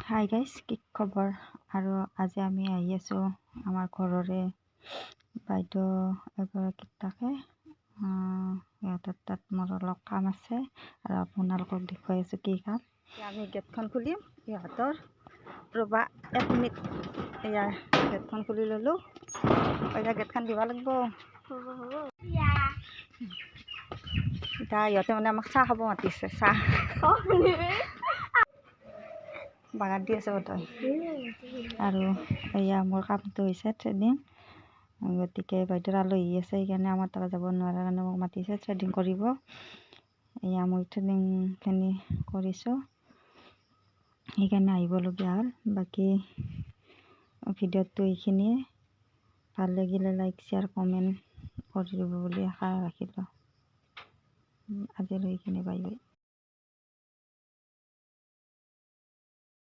Hi guys, কি খবৰ? আৰু আজি আমি আহি আছোঁ আমাৰ ঘৰৰে বাইদেউ এগৰাকী থাকে, সিহঁতৰ তাত মোৰ অলপ কাম আছে আৰু আপোনালোকক দেখুৱাই আছোঁ কি কাম। আমি গেটখন খুলিম ইহঁতৰ, ৰ'বা এক মিনিট। এয়া গেটখন খুলি ল'লোঁ। এতিয়া গেটখন দিব লাগিব। এতিয়া ইহঁতে মানে আমাক চাহ খাব মাতিছে। চাহ বাগান দি আছে বোধহয়। আৰু এয়া মোৰ কামটো হৈছে থ্ৰেডিং। গতিকে বাইদেউৰ আলহী আছে, সেইকাৰণে আমাৰ তাত যাব নোৱাৰাৰ কাৰণে মোক মাতিছে থ্ৰেডিং কৰিব। এয়া মই থ্ৰেডিংখিনি কৰিছোঁ, সেইকাৰণে আহিবলগীয়া হ'ল। বাকী ভিডিঅ'টো এইখিনিয়ে। ভাল লাগিলে লাইক, শ্বেয়াৰ, কমেণ্ট কৰি দিব বুলি আশা ৰাখিলোঁ। আজিলৈ এইখিনি, বাই বাই।